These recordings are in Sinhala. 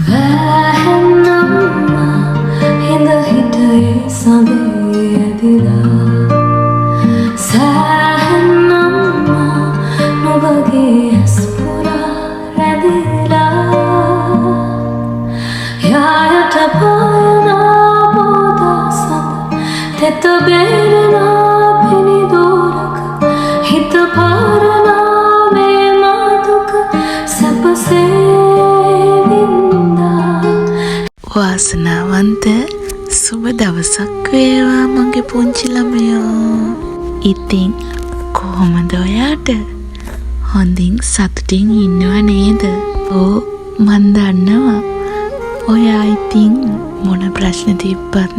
වැහෙන්නම්මා හිඳ හිටයේ සඳේ ඇදිලා සෑහෙන්නම්මා නුඹගේ ඇස් පුරා රැඳිලා යායට පායන පෝදා සඳ තෙත බේරෙන පිණි දෝරක හිත පාරනා මේ මා දුක සැපසේ වින්දා. වාසනාවන්ත සුබ දවසක් වේවා මගේ පුංචි ළමයෝ. ඉතින් කොහොමද ඔයාට? හොඳින් සතුටින් ඉන්නව නේද? ඔව්, මං දන්නවා. ඔයා ඉතින් මොන ප්‍රශ්න තිබ්බත්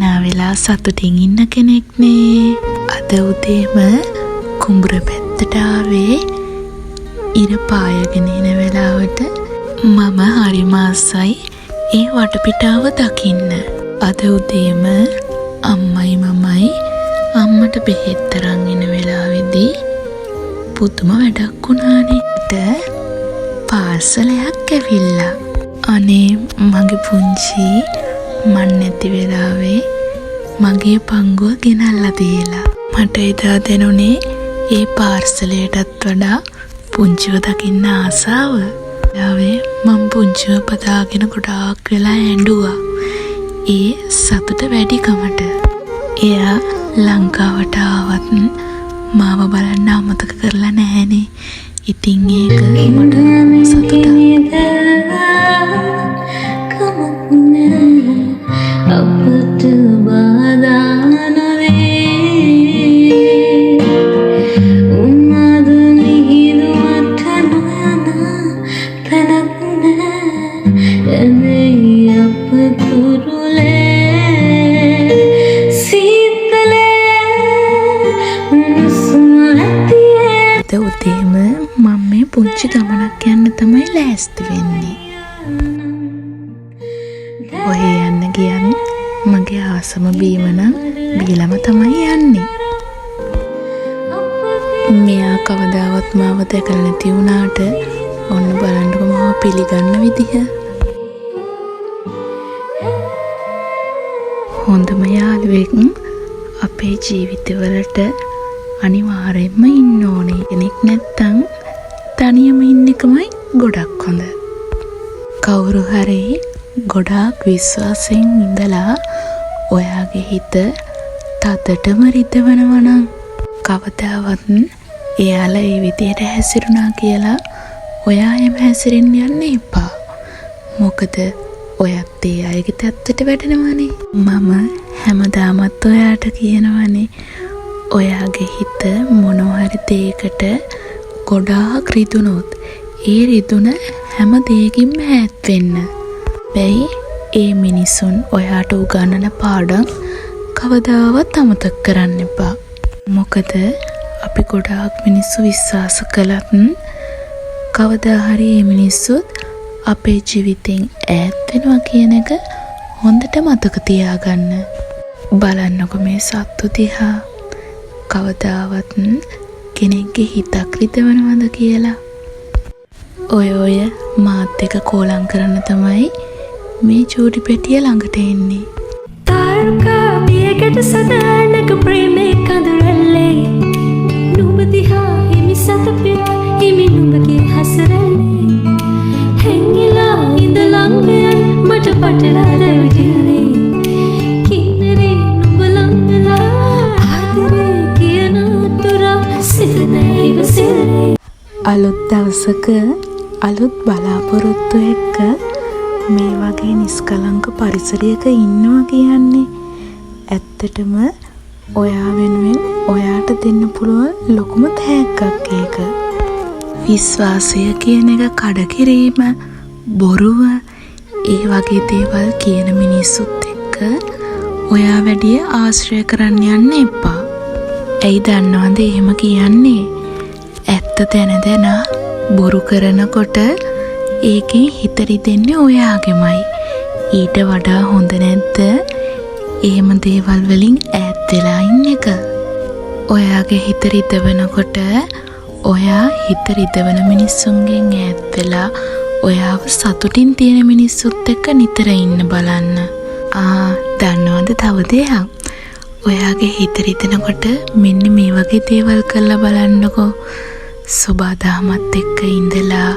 නා වෙලා සතුටින් ඉන්න කෙනෙක් නේ. අද උදේම කුඹුර පැත්තට ආවේ ඉර පායගෙන එන වෙලාවට. මම හරිම ආසයි ඒ වටපිටාව දකින්න. අද උදේම අම්මයි මමයි අම්මට බෙහෙත් අරන් එන වෙලාවෙදී පුදුම වැඩක් වුණානේ. පාර්සලයක් ඇවිල්ලා. අනේ මගේ පුංචි මං නැති වෙලාවේ මගේ පංගුව ගෙනල්ලා දීලා. මට එදා දැනුනේ ඒ පාර්සලයටත් වඩා පුංචිව දකින්න ආසාව. වෙලාවේ මං පුංචිව බදාගෙන ගොඩාක් වෙලා ඇඬුවා. ඒ සතුට වැඩිකමට. එයා ලංකාවට ආවත් මාව බලන්න අමතක කරලා නෑනේ. ඉතින් ඒක මට ලොකු සතුටක්. කමක් නෑ, අපට බාධා නොවේ. උන්මාද මිහිදුවට නොයන තැනක් නෑ, ඇඳෙයි අප තුරුලේ සීතලේ උණුසුම ඇතියේ. අද උදේම මං මේ පුංචි ගමනක් යන්න තමයි ලෑස්ති වෙන්නේ. ඔහේ යන්න ගියත් මගේ ආසම බීම නම් බීලම තමයි යන්නේ. මෙයා කවදාවත් මාව දැකලා නැති වුණාට ඔන්න බලන්නකෝ මාව පිළිගන්න විදිහ. හොඳම යාළුවෙක් අපේ ජීවිතවලට අනිවාර්යෙන්ම ඉන්න ඕනේ. කෙනෙක් නැත්තම් තනියම ඉන්න එකමයි ගොඩක් හොඳ. කවුරු හරි ගොඩාක් විශ්වාසයෙන් ඉඳලා ඔයාගේ හිත තදටම රිදවනවා නම්, කවදාවත් එයාලා ඒ විදිහට හැසිරුණා කියලා ඔයා එහෙම හැසිරෙන්න යන්න එපා. මොකද ඔයත් ඒ අයගේ තත්ත්වෙට වැටෙනවනේ. මම හැමදාමත් ඔයාට කියනවනේ, ඔයාගේ හිත මොනවා හරි දේකට ගොඩාක් රිදුනොත් ඒ රිදුන හැම දේකින්ම ඈත් වෙන්න. හැබැයි ඒ මිනිසුන් ඔයාට උගන්නන පාඩම් කවදාවත් අමතක කරන්න එපා. මොකද අපි ගොඩාක් මිනිස්සු විශ්වාස කළත් කවදා හරි ඒ මිනිස්සුත් අපේ ජීවිතෙන් ඈත් වෙනවා කියන එක හොඳට මතක තියාගන්න. බලන්නකො මේ සත්තු දිහා, කවදාවත් කෙනෙක්ගේ හිතක් රිදවනවද කියලා. ඔය ඔය මාත් එක්ක කෝලම් කරන්න තමයි මේ චූටි පැටිය ළඟට එන්නේ. තාරකා පියකට සදානක ප්‍රේමේ කඳුරැල්ලේ නුඹ දිහා හිමි සත පෙර හිමි නුඹගේ හසරැල්ලේ හැංගිලා ඉඳ ළඟයන් මට පටලා දැවිටිල්ලේ කින්නරේ නුඹ ලං වෙලා ආදරේ කියන තුරා සිත නෑ ඉවසිල්ලේ. අලුත් දවසක අලුත් බලාපොරොත්තු එක්ක මේ වගේ නිස්කලංක පරිසරයක ඉන්නවා කියන්නේ ඇත්තටම ඔයා වෙනුවෙන් ඔයාට දෙන්න පුළුවන් ලොකුම තෑග්ගක් ඒක. විශ්වාසය කියන එක කඩ කිරීම, බොරුව, ඒ වගේ දේවල් කියන මිනිස්සුත් එක්ක ඔයා වැඩිය ආශ්‍රය කරන්න යන්න එපා. ඇයි දන්නවද එහෙම කියන්නේ? ඇත්ත දැන දැනා බොරු කරනකොට ඒකෙන් හිත රිදෙන්නේ ඔයාගෙමයි. ඊට වඩා හොඳ නැද්ද එහෙම දේවල් වලින් ඈත් වෙලා ඉන්න එක? ඔයාගේ හිත රිදවනකොට ඔයා හිත රිදවන මිනිස්සුන්ගෙන් ඈත් වෙලා ඔයාව සතුටින් තියෙන මිනිස්සුත් එක්ක නිතර ඉන්න බලන්න. ආ, දන්නවද තව දෙයක්? ඔයාගේ හිත රිදෙනකොට මෙන්න මේ වගේ දේවල් කරලා බලන්නකෝ. සොබා දහමත් එක්ක ඉඳලා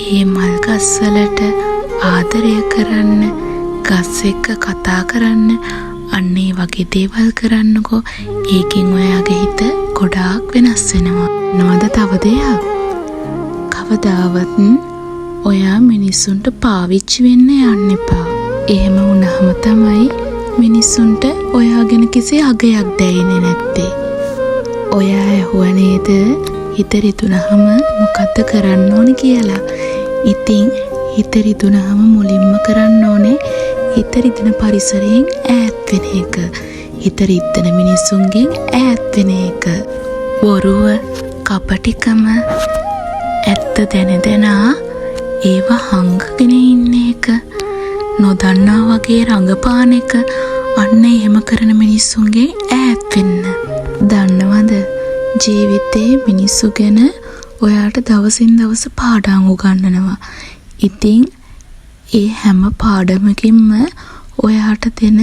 ඒ මල් ගස් වලට ආදරය කරන්න, ගස් එක්ක කතා කරන්න, අන්න ඒ වගේ දේවල් කරන්නකෝ. ඒකෙන් ඔයාගේ හිත ගොඩාක් වෙනස් වෙනවා. දන්නවද තව දෙයක්? කවදාවත් ඔයා මිනිස්සුන්ට පාවිච්චි වෙන්න යන්න එපා. එහෙම වුණාම තමයි මිනිස්සුන්ට ඔයා ගැන කිසි අගයක් දැනෙන්නේ නැත්තේ. ඔයා ඇහුව නේද හිත රිදුනහම මොකද්ද කරන්න ඕනේ කියලා? ඉතින් හිත රිදුනහම මුලින්ම කරන්න ඕනේ හිත රිදෙන පරිසරයෙන් ඈත් වෙන එක. හිත රිද්දන මිනිස්සුන්ගෙන් ඈත් වෙන එක. බොරුව, කපටිකම, ඇත්ත දැන දැනා ඒවා හංගගෙන ඉන්න එක, නොදන්නා වගේ රඟපාන එක, අන්න එහෙම කරන මිනිස්සුන්ගෙන් ඈත් වෙන්න. දන්නවද, ජීවිතේ මිනිස්සු ගැන ඔයාට දවසින් දවස පාඩම් උගන්වනවා. ඉතින් ඒ හැම පාඩමකින්ම ඔයාට දෙන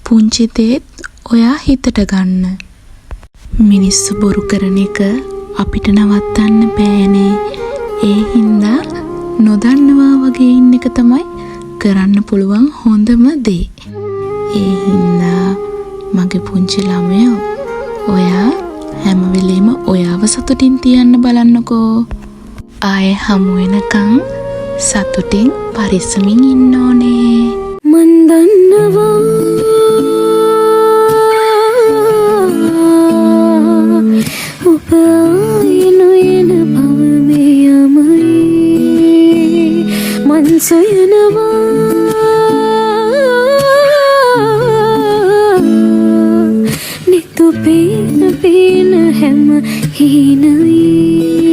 පුංචි දේත් ඔයා හිතට ගන්න. මිනිස්සු බොරු කරන එක අපිට නවත්තන්න බෑනේ. ඒ හින්දා නොදන්නවා වගේ ඉන්න එක තමයි කරන්න පුළුවන් හොඳම දේ. ඒ හින්දා මගේ පුංචි ළමයෝ, ඔයා හැම වෙලේම ඔයාව සතුටින් තියන්න බලන්නකෝ. ආයෙ හමු වෙනකන් සතුටින් පරිස්සමින් ඉන්න ඕනේ. මන් දන්නවා ඔබ ආයෙ නොයන බව මේ යමයි මන් සොයනවා නිතු පේන පේන හැම හීනයේ.